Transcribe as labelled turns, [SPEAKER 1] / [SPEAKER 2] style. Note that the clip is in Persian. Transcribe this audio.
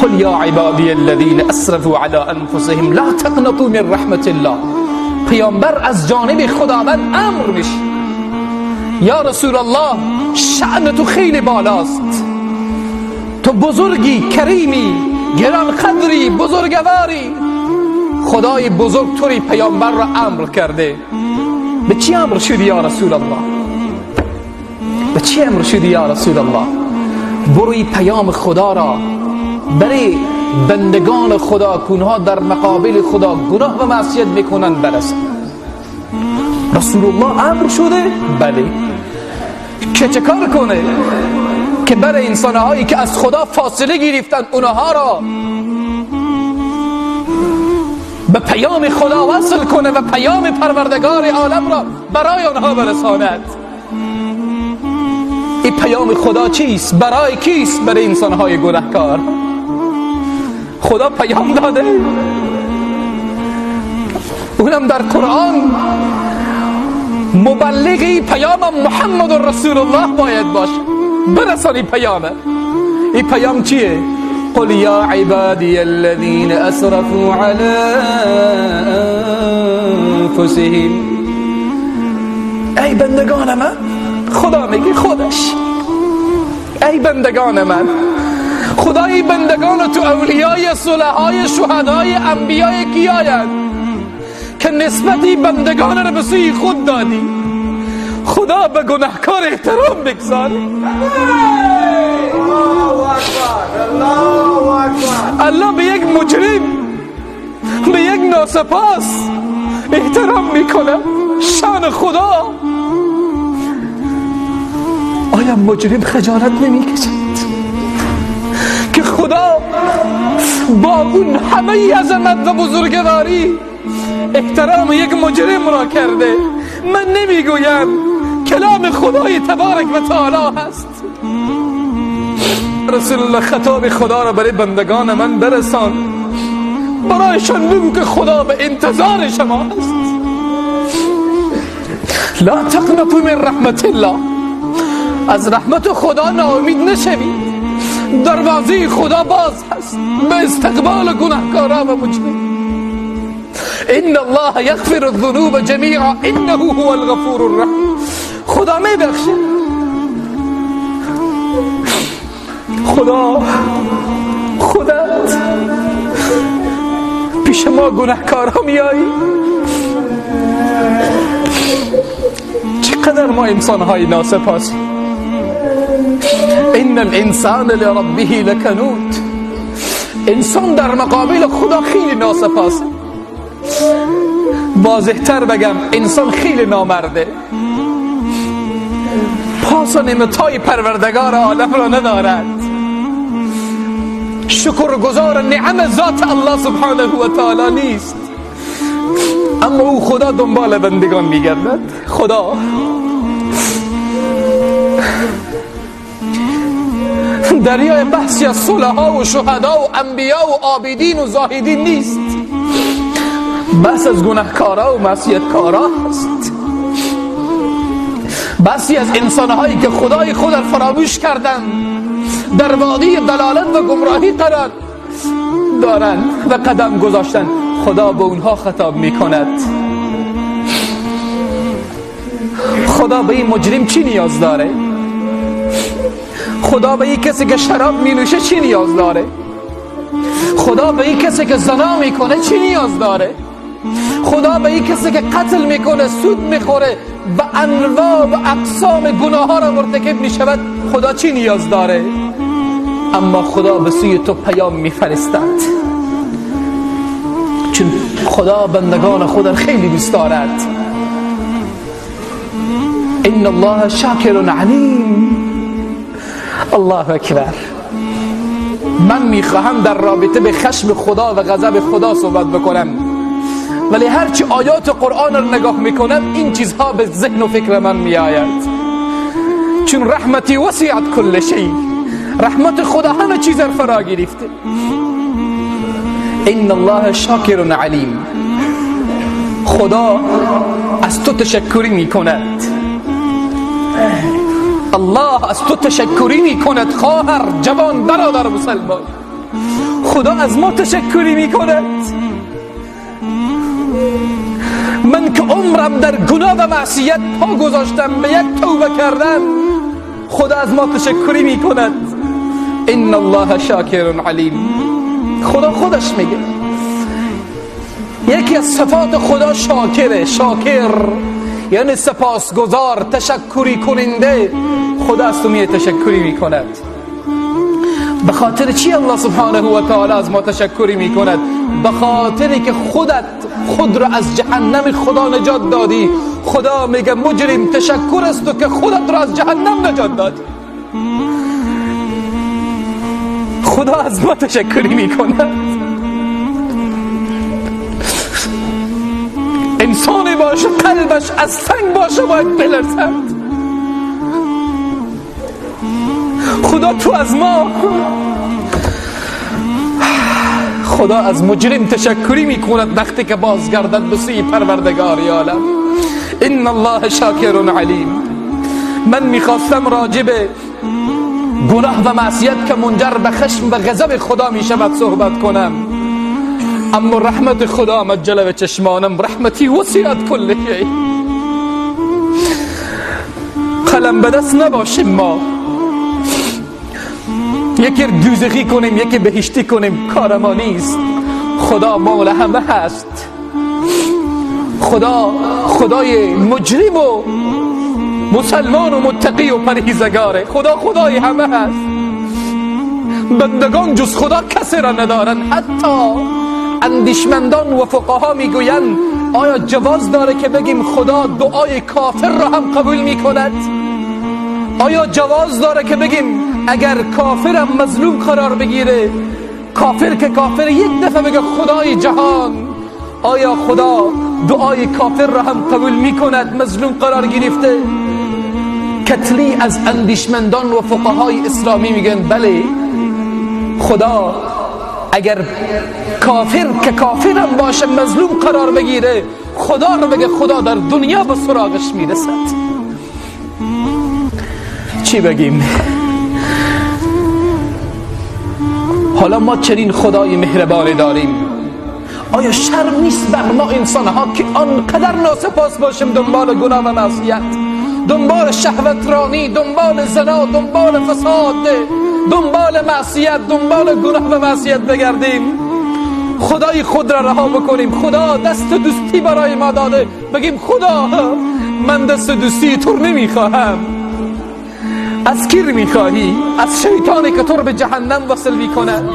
[SPEAKER 1] قل یا عبادی الذین اسرفوا علی انفسهم لا تقنطوا من رحمت الله. پیامبر از جانب خداوند امر میشه، یا رسول الله شأن تو خیلی بالاست، تو بزرگی، کریمی، گرانقدری، بزرگواری. خدای بزرگ توری پیامبر را امر کرده. به چی امر شدی یا رسول الله؟ به چی امر شدی یا رسول الله؟ بروی پیام خدا را برای بندگان خدا که اونها در مقابل خدا گناه و معصیت میکنن برسن. رسول الله امر شده؟ بله. که چه کار کنه؟ که برای انسانهایی که از خدا فاصله گرفتن اونها را به پیام خدا وصل کنه و پیام پروردگار عالم را برای آنها برساند. این پیام خدا چیست؟ برای کیست؟ برای انسانهای گناهکار. خدا پیام داده، اونم در قرآن. مبلغی پیام محمد رسول الله باید باشه، برسانی پیامه. این پیام چیه؟ قل یا عبادی الذین اسرفوا علی انفسهم. ای بندگان من، خدا میگه خودش، ای بندگان من، خدای بندگان تو اولیای صلحای شهدای انبیای کیایند که نسبتی بندگان را به سوی خود دادی. خدا به گناهکار احترام بگذاره. الله به یک مجرم، به یک ناسپاس احترام میکنه. شان خدا. آیا مجرم خجالت نمیکشد که خدا با اون همه عظمت و بزرگواری احترام یک مجرم را کرده؟ من نمیگویم، کلام خدای تبارک و تعالی هست. رسول الله خطاب خدا را برای بندگان من برسان، برایشان بگو که خدا به انتظار شما است. لا تقنطوا من رحمت الله. از رحمت خدا ناامید نشوید. دروازه خدا باز هست به استقبال گناهکاران و مجرمین. ان الله یغفر الذنوب جمیعا انه هو الغفور الرحیم. خدا میبخشه. خدا خودت پیش ما گناهکارا میایی. چقدر ما انسانهای ناسپاسیم. ان الانسان لربه لکنود. انسان در مقابل خدا خیلی ناسپاسه. واضح‌تر بگم، انسان خیلی نامرده. پاس و نعمت‌های پروردگار عالم را ندارد. شکرگزار نعم ذات الله سبحانه و تعالی نیست. اما او خدا دنبال بندگان میگردد. خدا دریای بحثی از صلحا و شهدا و انبیا و عابدین و زاهدین نیست. بحث از گناهکارا و معصیتکارا است. بحثی از انسانهایی که خدای خود را فراموش کردند، در وادی دلالت و گمراهی قرار دارند و قدم گذاشتن. خدا به اونها خطاب میکند. خدا به این مجرم چی نیاز داره؟ خدا به این کسی که شراب می نوشه چی نیاز داره؟ خدا به این کسی که زنا میکنه چی نیاز داره؟ خدا به این کسی که قتل میکنه، سود میخوره و انواع و اقسام گناه ها را مرتکب میشود، خدا چی نیاز داره؟ اما خدا به سوی تو پیام میفرستد، چون خدا بندگان خود را خیلی دوست دارد. ان الله شاکر علیم. الله اکبر. من میخواهم در رابطه به خشم خدا و غضب خدا صحبت بکنم، ولی هرچی آیات قرآن رو نگاه میکنم این چیزها به ذهن و فکر من میآید. چون رحمتی وسعت کل شیء، رحمت خدا همه چیز را فرا گرفته. ان الله شاکر علیم. خدا از تو تشکری میکند. الله از تو تشکری میکند خواهر، جوان، برادر مسلمان. خدا از ما تشکری میکند. من که عمرم در گناه و معصیت پا گذاشتم، به یک توبه کردم، خدا از ما تشکری میکند. ان الله شاکر علیم. خدا خودش میگه یکی از صفات خدا شاکره. شاکر یعنی سپاسگزار، تشکری کننده. خدا از تو می تشکری میکند. به خاطر چی الله سبحانه و تعالی از ما تشکری میکند؟ به خاطر که خودت خود را از جهنم خدا نجات دادی. خدا میگه مجرم تشکر است تو که خودت را از جهنم نجات دادی. خدا از ما تشکری میکند. انسانی باشه قلبش از سنگ باشه باید بلرزد. خدا تو از ما، خدا از مجرم تشکری میکند وقتی که بازگردد به سوی پروردگار عالم. ان الله شاکر علیم. من میخواستم راجع به گناه و معصیت که منجر به خشم و غضب خدا میشود صحبت کنم، اما رحمت خدا آمد جلو چشمانم. رحمتی وسعت کل شیء. قلم به دست نباشیم ما، یکی دوزخی کنیم یکی بهشتی کنیم، کار ما نیست. خدا مال همه هست. خدا خدای مجرم و مسلمان و متقی و پرهیزگاره. خدا خدای همه هست. بندگان جز خدا کسی را ندارند. حتی اندیشمندان و فقها میگویند آیا جواز داره که بگیم خدا دعای کافر را هم قبول میکند؟ آیا جواز داره که بگیم اگر کافرم مظلوم قرار بگیره، کافر که کافر یک دفعه بگه خدای جهان، آیا خدا دعای کافر را هم قبول میکند مظلوم قرار گرفته؟ کتلی از اندیشمندان و فقهای اسلامی میگن بله، خدا اگر کافر که کافرم باشه مظلوم قرار بگیره، خدا رو بگه خدا در دنیا به سراغش میرسد. چی بگیم؟ حالا ما چنین خدای مهربانی داریم، آیا شرم نیست بر ما انسانها که آنقدر ناسپاس باشیم، دنبال گناه و معصیت، دنبال شهوت رانی، دنبال زنا، دنبال فساد، دنبال معصیت، دنبال گناه و معصیت بگردیم؟ خدای خود را رها بکنیم. خدا دست دوستی برای ما داده، بگیم خدا من دست دوستی تو نمیخواهم. از کی میخواهی؟ از شیطانی که تو رو به جهنم وصل میکند.